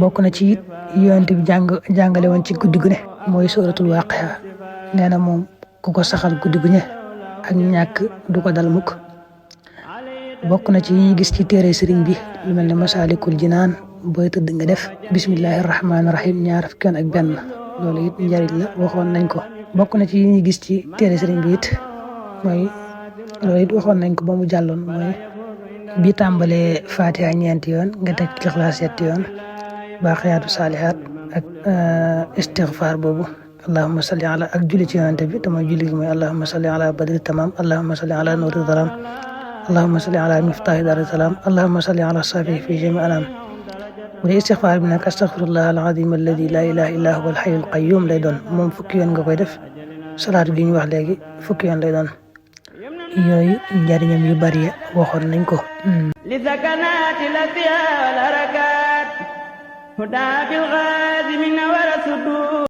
bokk na ci it yonent bi jàngale woon ci guddi gu ne mooy suratul waqi'a nee na moom ku ko saxal guddi gu ne ak ñàkk du ko dal mukk. bokk na ci yi gis ci téere sëriñ bi lu mel ne Masaalikul Jinaan booy tëdd nga def bismillahi rahmaani rahim ñaar fukki yoon ak benn loolu it njariñ la waxoon nañ ko. bokk na ci yi ñuy gis ci téere sëriñ bi it mooy loolu it waxoon nañ ko ba mu jàlloon mooy bi tàmbalee Fatiha ñeenti yoon nga teg ci Ixlaas yetti yoon baaqiyaatu saalihaat ak istighfar boobu allahumma salli ala ak julli ci yonante bi te mooy julli gi mooy allahumma salli ala badri tamam allahumma salli ala nuuri dalam allahumma salli ala miftaahi daari salaam allahumma salli ala safi fi jami anam bu dee istighfar bi nag astaghfirullah al-azim alladi la ilaha illa huwa al-hayyul qayyum lay doon moom fukki yoon nga koy def. salaat gi ñu wax léegi fukki yoon lay doon. yooyu njariñam yu bari waxoon nañ ko. li sakanaati la fiha wal harakat huda bil ghazi min